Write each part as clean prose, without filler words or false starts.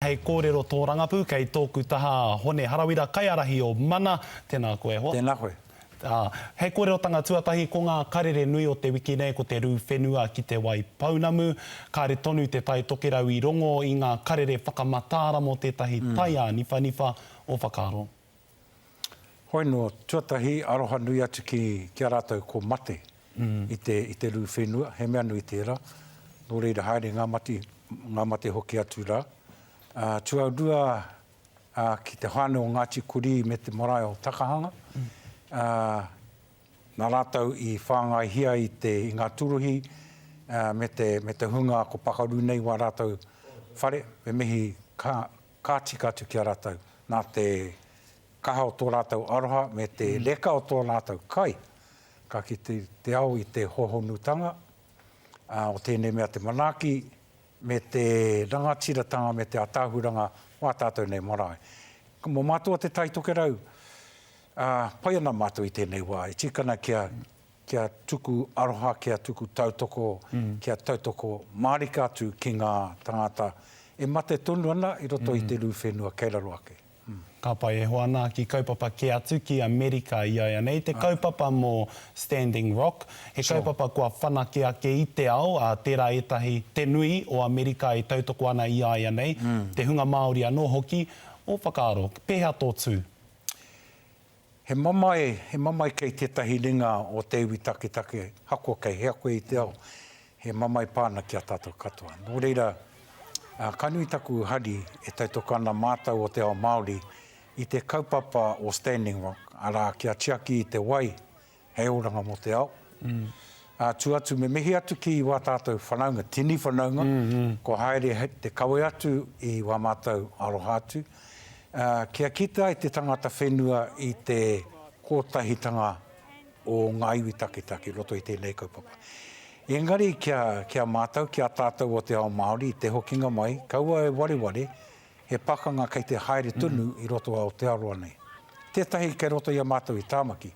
Hei kōrero tōrangapū kei tōku taha a Hone Harawira, kaiārahi o Mana. Tēnā koe e hoa. Tēnā koe. Ā, hei kōrerotanga tuatahi ko ngā karere nui o te wiki nei ko te rū whenua ki Te Wai Pounamu. Kāre tonu Te Tai Tokerau i rongo i ngā karere whakamataara mō tētahi tai āniwhaniwha o whakaaro. Hoi nō, tuatahi aroha nui atu ki, ki a rātou ko mate i te, i te rū whenua, he mea nui tērā. Nō reira haere ngā mati, ngā mate hoki atu rā. Ā, tuarua, ā, ki te whānau o Ngāti Kurī me te marae o Takahanga, ā, nā rātou i whāngaihia i te, i ngā tūruhi, ā, me te, me te hunga ko pakaru nei wā rātou whare, me mihi ka, Ka tika atu ki a rātou, nā te kaha o tō rātou aroha me te reka o tō rātou kai, ka kite te ao i te hōhonutanga o tēnei mea te manaaki me te rangatiratanga me te ātaahuranga o ā tātou nei marae. Mō mātou o Te Tai Tokerau, pai ana mātou i tēnei wā, e tika ana kia kia tuku aroha, kia tuku tautoko, kia tautoko mārika atu ki ngā tangata e mate tonu ana i roto i te rū whenua kei raro ake. Ka pai e hoa ana ki kaupapa kē atu ki Amerika i a ia nei, te kaupapa mō Standing Rock, he kaupapa kua whanake ake i te ao, ā, tērā ētahi, te nui o Amerika e tautoko ana i a ia nei, te hunga Māori anō hoki, ō whakaaro, pēhea tō tū? He mamae, he mamae kei tētahi ringa o te iwi taketake, ahakoa kei hea koe i te ao, he mamae pā ana ki a tātou katoa. Nō reira, ka nui taku hari e tautoko ana mātou o te ao Māori i te kaupapa o Standing Rock, arā, kia tiaki i te wai hei oranga mō te ao. Ā, tū atu me mihi atu ki wā tātou whanaunga, tini whanaunga, kua haere te kawe atu i wā mātou aroha atu, ā, kia kite ai te tangata whenua i te kōtahitanga o ngā iwi taketake i roto i tēnei kaupapa. Engari kia, ki a mātou, ki a tātou o te ao Māori, i te hokinga mai, kaua e wareware, he pakanga kei te haere tonu i roto Aotearoa nei. Tētahi kei roto i a mātou i Tāmaki,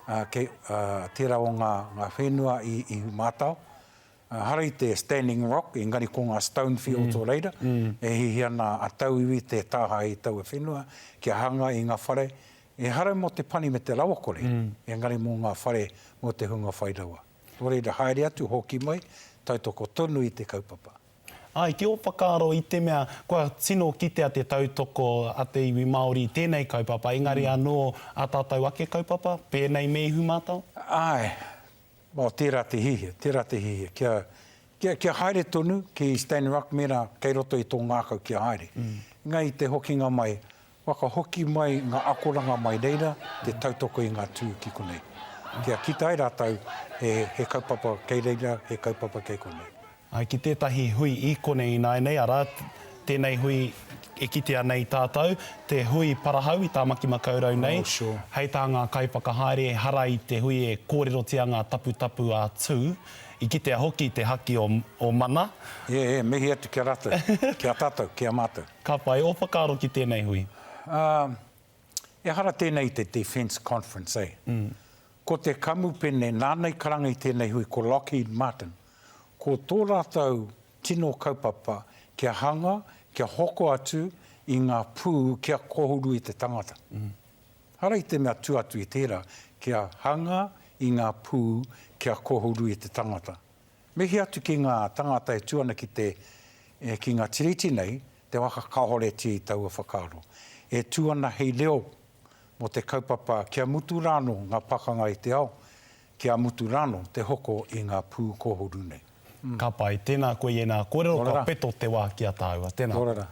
ā, kei, ā, tērā o ngā, ngā whenua i Ihumātao, ā, hara i te Standing Rock, engari ko ngā stone fields o reira, e hihi ana a tauiwi te tāhae i taua whenua, kia hanga i ngā whare, ehara mō te pani me te rawakore, engari mō ngā whare mō te hunga whai rawa. Nō reira, haere atu, hoki mai, tautoko tonu i te kaupapa. Āe, ki ō whakaaro i te mea kua tino kitea te tautoko a te iwi Māori i tēnei kaupapa, engari anō ā tātou ake kaupapa, pēnei me Ihumātao? Āe, well, tērā te hihia, tērā te hihia, kia, kia, kia haere tonu ki Standing Rock mēnā kei roto i tō ngākau kia haere. Engari i te hokinga mai, whakahoki mai ngā akoranga mai reira, te tautoko i ngā tū ki konei. Kia kite ai rātou he, he kaupapa kei reira, he kaupapa kei konei. Āe, ki tētahi hui i konei ināianei, arā, tēnei hui e kitea nei tātou, te hui parahau i Tāmaki Makaurau nei, Oh, sure. hei tā ngā kaiwhakahaere, ehara i te hui e kōrerotia ngā taputapu a Tū, i kitea hoki te haki o, o Mana. Yeah, yeah, mihi atu ki a rātou, ki a tātou, ki a mātou. Ka pai, ō whakaaro ki tēnei hui? Uh, ehara tēnei i te Defence Conference, eh? Mm. Ko te kamupene nāna i karanga i tēnei hui ko Lockheed Martin. Ko tō rātou tino kaupapa kia hanga, kia hoko atu i ngā pū kia kohuru i te tangata. Hara i te mea tua atu i tērā, kia hanga i ngā pū kia kohuru i te tangata. Mihi atu ki ngā tangata e tū ana ki te, ki ngā tiriti nei, te whakakāhoretia i taua whakaaro. E tū ana hei reo mō te kaupapa kia mutu rānō ngā pakanga i te ao, kia mutu rānō te hoko i ngā pū kōhuru nei. Ka pai. Tēnā koe i ēnā kōrero, kua peto te wā ki a tāua. Tēnā. Kia ora rā.